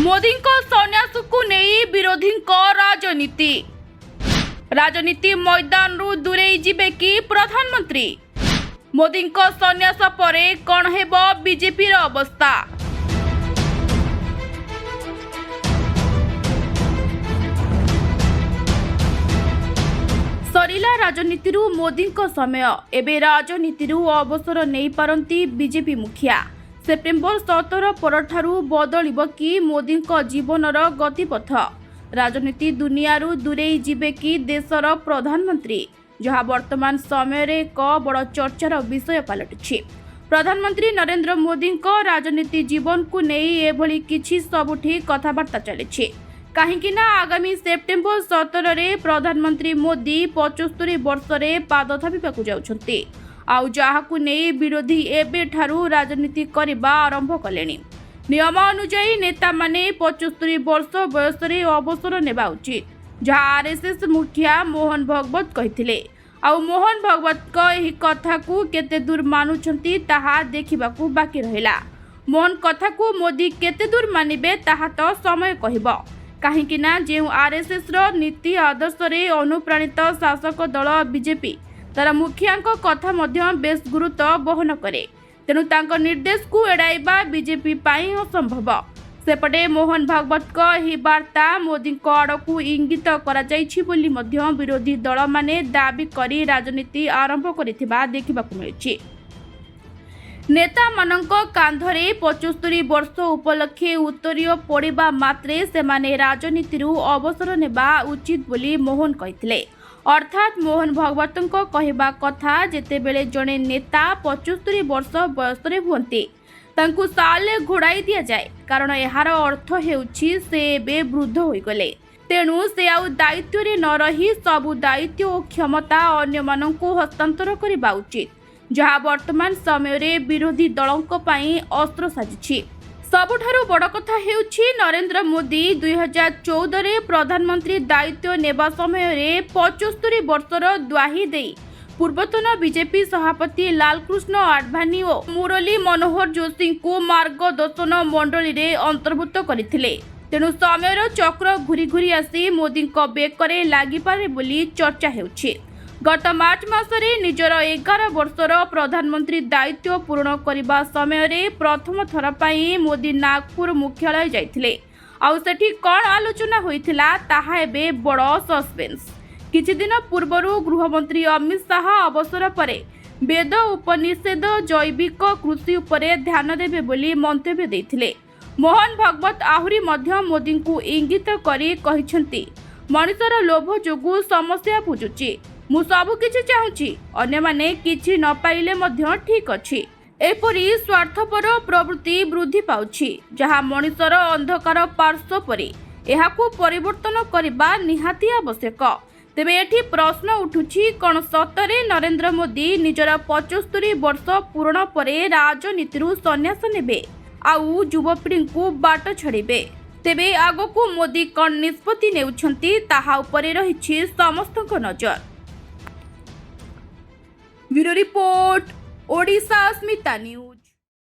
ମୋଦିଙ୍କ ସନ୍ନ୍ୟାସକୁ ନେଇ ବିରୋଧୀଙ୍କ ରାଜନୀତି। ରାଜନୀତି ମଇଦାନରୁ ଦୂରେଇ ଯିବେ କି ପ୍ରଧାନମନ୍ତ୍ରୀ? ମୋଦିଙ୍କ ସନ୍ନ୍ୟାସ ପରେ କ'ଣ ହେବ ବିଜେପିର ଅବସ୍ଥା? ସରିଲା ରାଜନୀତିରୁ ମୋଦିଙ୍କ ସମୟ। ଏବେ ରାଜନୀତିରୁ ଅବସର ନେଇପାରନ୍ତି ବିଜେପି ମୁଖିଆ। ସେପ୍ଟେମ୍ବର 17 ପରଠାରୁ ବଦଳିବ କି ମୋଦିଙ୍କ ଜୀବନର ଗତିପଥ? ରାଜନୀତି ଦୁନିଆରୁ ଦୂରେଇ ଯିବେ କି ଦେଶର ପ୍ରଧାନମନ୍ତ୍ରୀ? ଯାହା ବର୍ତ୍ତମାନ ସମୟରେ ଏକ ବଡ଼ ଚର୍ଚ୍ଚାର ବିଷୟ ପାଲଟିଛି। ପ୍ରଧାନମନ୍ତ୍ରୀ ନରେନ୍ଦ୍ର ମୋଦିଙ୍କ ରାଜନୀତି ଜୀବନକୁ ନେଇ ଏଭଳି କିଛି ସବୁଠି କଥାବାର୍ତ୍ତା ଚାଲିଛି, କାହିଁକି ନା ଆଗାମୀ ସେପ୍ଟେମ୍ବର 17ରେ ପ୍ରଧାନମନ୍ତ୍ରୀ ମୋଦି 75 ବର୍ଷରେ ପାଦ ଥାପିବାକୁ ଯାଉଛନ୍ତି। ଆଉ ଯାହାକୁ ନେଇ ବିରୋଧୀ ଏବେଠାରୁ ରାଜନୀତି କରିବା ଆରମ୍ଭ କଲେଣି। ନିୟମ ଅନୁଯାୟୀ ନେତାମାନେ 75 ବର୍ଷ ବୟସରେ ଅବସର ନେବା ଉଚିତ, ଯାହା ଆରଏସ୍ଏସ୍ ମୁଖିଆ ମୋହନ ଭଗବତ କହିଥିଲେ। ଆଉ ମୋହନ ଭଗବତଙ୍କ ଏହି କଥାକୁ କେତେ ଦୂର ମାନୁଛନ୍ତି, ତାହା ଦେଖିବାକୁ ବାକି ରହିଲା। ମୋହନ କଥାକୁ ମୋଦି କେତେ ଦୂର ମାନିବେ, ତାହା ତ ସମୟ କହିବ। କାହିଁକି ନା ଯେଉଁ ଆରଏସ୍ଏସ୍ର ନୀତି ଆଦର୍ଶରେ ଅନୁପ୍ରାଣିତ ଶାସକ ଦଳ ବିଜେପି, ତାର ମୁଖିଆଙ୍କ କଥା ମଧ୍ୟ ବେଶ ଗୁରୁତ୍ୱ ବହନ କରେ। ତେଣୁ ତାଙ୍କ ନିର୍ଦ୍ଦେଶକୁ ଏଡ଼ାଇବା ବିଜେପି ପାଇଁ ଅସମ୍ଭବ। ସେପଟେ ମୋହନ ଭାଗବତଙ୍କ ଏହି ବାର୍ତ୍ତା ମୋଦିଙ୍କ ଆଡ଼କୁ ଇଙ୍ଗିତ କରାଯାଇଛି ବୋଲି ମଧ୍ୟ ବିରୋଧୀ ଦଳମାନେ ଦାବି କରି ରାଜନୀତି ଆରମ୍ଭ କରିଥିବା ଦେଖିବାକୁ ମିଳିଛି। ନେତାମାନଙ୍କ କାନ୍ଧରେ 75 ବର୍ଷ ଉପଲକ୍ଷେ ଉତ୍ତରୀୟ ପଡ଼ିବା ମାତ୍ରେ ସେମାନେ ରାଜନୀତିରୁ ଅବସର ନେବା ଉଚିତ ବୋଲି ମୋହନ କହିଥିଲେ। ଅର୍ଥାତ୍ ମୋହନ ଭଗବତଙ୍କ କହିବା କଥା, ଯେତେବେଳେ ଜଣେ ନେତା 75 ବର୍ଷ ବୟସରେ ହୁଅନ୍ତି, ତାଙ୍କୁ ସାଲରେ ଘୋଡ଼ାଇ ଦିଆଯାଏ। କାରଣ ଏହାର ଅର୍ଥ ହେଉଛି ସେ ଏବେ ବୃଦ୍ଧ ହୋଇଗଲେ। ତେଣୁ ସେ ଆଉ ଦାୟିତ୍ୱରେ ନ ରହି ସବୁ ଦାୟିତ୍ୱ ଓ କ୍ଷମତା ଅନ୍ୟମାନଙ୍କୁ ହସ୍ତାନ୍ତର କରିବା ଉଚିତ, ଯାହା ବର୍ତ୍ତମାନ ସମୟରେ ବିରୋଧୀ ଦଳଙ୍କ ପାଇଁ ଅସ୍ତ୍ର ସାଜିଛି। ସବୁଠାରୁ ବଡ଼ କଥା ହେଉଛି, ନରେନ୍ଦ୍ର ମୋଦି 2014ରେ ପ୍ରଧାନମନ୍ତ୍ରୀ ଦାୟିତ୍ୱ ନେବା ସମୟରେ 75 ବର୍ଷର ଦ୍ୱାହି ଦେଇ ପୂର୍ବତନ ବିଜେପି ସଭାପତି ଲାଲକୃଷ୍ଣ ଆଡଭାନୀ ଓ ମୁରଲୀ ମନୋହର ଯୋଶୀଙ୍କୁ ମାର୍ଗଦର୍ଶନ ମଣ୍ଡଳୀରେ ଅନ୍ତର୍ଭୁକ୍ତ କରିଥିଲେ। ତେଣୁ ସମୟର ଚକ୍ର ଘୁରି ଘୁରି ଆସି ମୋଦିଙ୍କ ବେକରେ ଲାଗିପାରେ ବୋଲି ଚର୍ଚ୍ଚା ହେଉଛି। ଗତ ମାର୍ଚ୍ଚ ମାସରେ ନିଜର 11 ବର୍ଷର ପ୍ରଧାନମନ୍ତ୍ରୀ ଦାୟିତ୍ୱ ପୂରଣ କରିବା ସମୟରେ ପ୍ରଥମ ଥର ପାଇଁ ମୋଦି ନାଗପୁର ମୁଖ୍ୟାଳୟ ଯାଇଥିଲେ। ଆଉ ସେଠି କ'ଣ ଆଲୋଚନା ହୋଇଥିଲା, ତାହା ଏବେ ବଡ଼ ସସ୍ପେନ୍ସ। କିଛି ଦିନ ପୂର୍ବରୁ ଗୃହମନ୍ତ୍ରୀ ଅମିତ ଶାହା ଅବସର ପରେ ବେଦ, ଉପନିଷଦ, ଜୈବିକ କୃଷି ଉପରେ ଧ୍ୟାନ ଦେବେ ବୋଲି ମନ୍ତବ୍ୟ ଦେଇଥିଲେ। ମୋହନ ଭଗବତ ଆହୁରି ମଧ୍ୟ ମୋଦିଙ୍କୁ ଇଙ୍ଗିତ କରି କହିଛନ୍ତି, ମଣିଷର ଲୋଭ ଯୋଗୁଁ ସମସ୍ୟା ଉପୁଜୁଛି। ମୁଁ ସବୁ କିଛି ଚାହୁଁଛି, ଅନ୍ୟମାନେ କିଛି ନ ପାଇଲେ ମଧ୍ୟ ଠିକ୍ ଅଛି। ଏପରି ସ୍ୱାର୍ଥପର ପ୍ରବୃତ୍ତି ବୃଦ୍ଧି ପାଉଛି, ଯାହା ମଣିଷର ଅନ୍ଧକାର ପାର୍ଶ୍ୱ ପରି। ଏହାକୁ ପରିବର୍ତ୍ତନ କରିବା ନିହାତି ଆବଶ୍ୟକ। ତେବେ ଏଠି ପ୍ରଶ୍ନ ଉଠୁଛି, କ'ଣ ସତରେ ନରେନ୍ଦ୍ର ମୋଦି ନିଜର 75 ବର୍ଷ ପୂରଣ ପରେ ରାଜନୀତିରୁ ସନ୍ନ୍ୟାସ ନେବେ ଆଉ ଯୁବପିଢ଼ିଙ୍କୁ ବାଟ ଛାଡ଼ିବେ? ତେବେ ଆଗକୁ ମୋଦି କ'ଣ ନିଷ୍ପତ୍ତି ନେଉଛନ୍ତି, ତାହା ଉପରେ ରହିଛି ସମସ୍ତଙ୍କ ନଜର। ବ୍ୟୁରୋ ରିପୋର୍ଟ, ଓଡ଼ିଶା ଅସ୍ମିତା ନ୍ୟୁଜ୍।